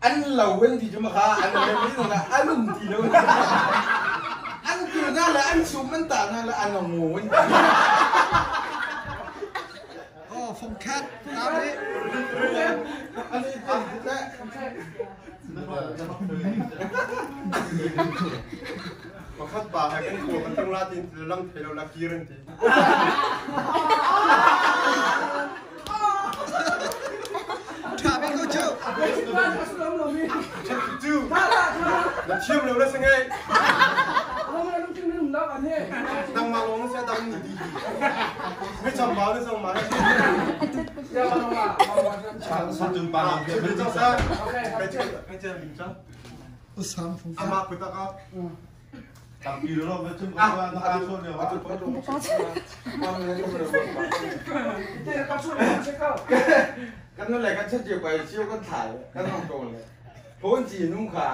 An lo an ti cu ma kha an lo ni na an um ti lo an kil na le an sum an ta na le an ngu an ti. Oh, fongkhat na ri. Pakhat pa he kan khua kan tung la tin lang thei lo la kir an ti. Tha bik ko cu. Cu. Na thiam lo na sangai. Nangmah lawng na si dang ni ti. Mi chambau na sang ma na si. Usam fung. Amah kutak ah. Tampi lo lo chung ko na ka so ne wa. Kan nu le kan chet cio pai cio kan thlai kan hong to le phone chi nung kha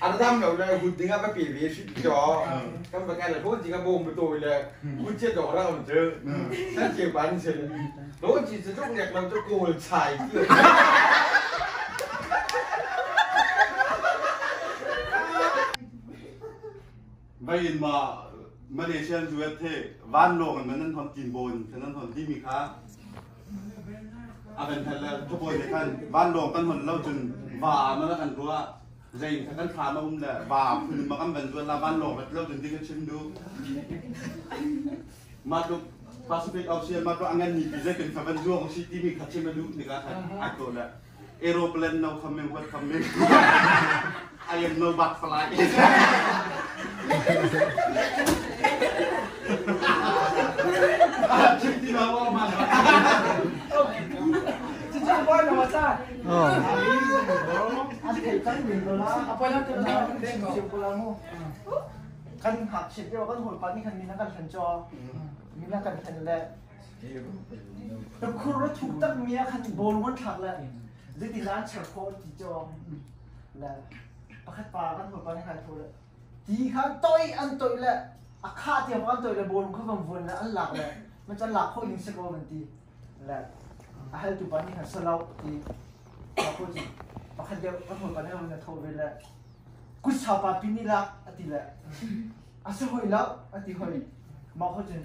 an dam lo le hut ding a pa pe ve shi cho kan ba kai le phone chi ka bom to le hut che do ra um chu san che ban che phone chi chu tuk nek lo chu kol chai ti. Vai in ma Malaysian zuat the vanlawng in nan hon tin bon nan hon ti mi kha a kan hal le thubawi ne khan vanlawng kan hon lo cun va ma kan ruah zei kha kan thla ma um le va phun ma kan van zuan la vanlawng rat lo cun ti kan chim du ma tluk Pacific Ocean ma tluk angan ni pi zei kan kha van zuang si ti mi kha chim a duh ni ka khan ai to le aeroplane no coming what coming I am no butterfly. Chim ti lo ma. Kan ngakchia lio kan hawipa nih khan min a kan hlen caw min a kan hlen le khur a thuk tak mi ah khan ball ngon thlak le zeitindah an cher khawh ti caw le pakhat pa kan hawipa nih khan tho le ti khan toi an toi le a khah tiang an toi le ball kha van vuan le an lak le man can lak khawh ding si ko man ti le a haltu pa nih khan salo ti pakhat deuh kan hawipa nih khan tho ve le kut pa pin i lak a ti le a si hoi lo a ti hoi mah ho cun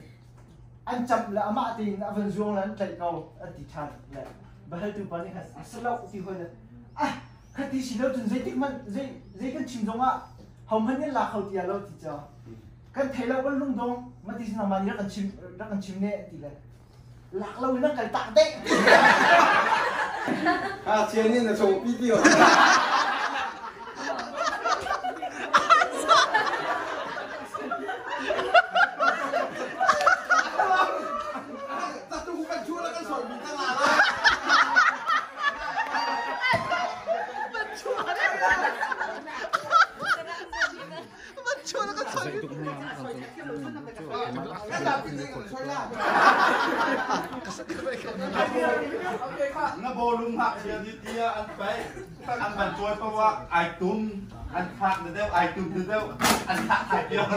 an camh le amah tein a van zuang le an tlaih ko an ti ṭhan le biahaltu pa nih khan a si lo ti hoi le ah khati si lo cun zeitik hmanh zei zei kan chim zongah hohmanh nih lak kho ti lo ti ca kan thei lo kan lungdong mati sin nangmah nih rak kan chim rak kan chim ne ti le lak lo in an kal tak deh. Ah, chian in na song pi ti. Na bawlung ngakchia nih tiah an paih an van cawi paoh ah ai tum an thlak na deuh ai tum na deuh an thlah thai piak.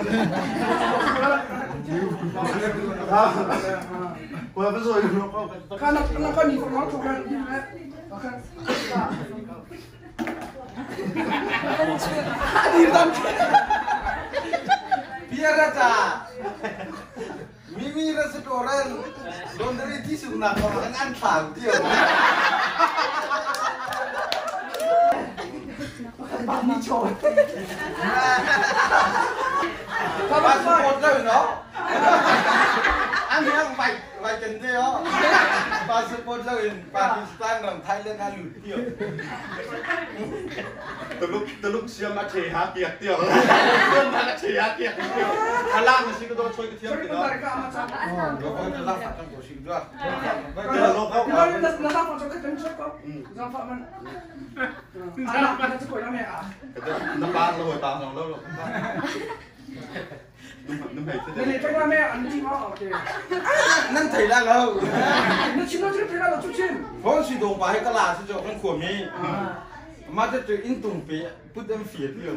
Biara Mimi restaurant laundry ti sungnak kong an an thlang tio. Ni chaw. Passport lo no. An hang vai vai kan de o. Passport lo in Pakistan ram Thailand a lut tio. Tuluk Tuluk siam a the ha tiak tiak. Siam a the ha tiak tiak. Halang na si ko do choi ka thiam ti no. Na pa lo hoi pa lo lo. Nan thei la lo. Phone si dong pa he kala si jo kan khuami. Ma te tu in tung pe put an fia ti lo.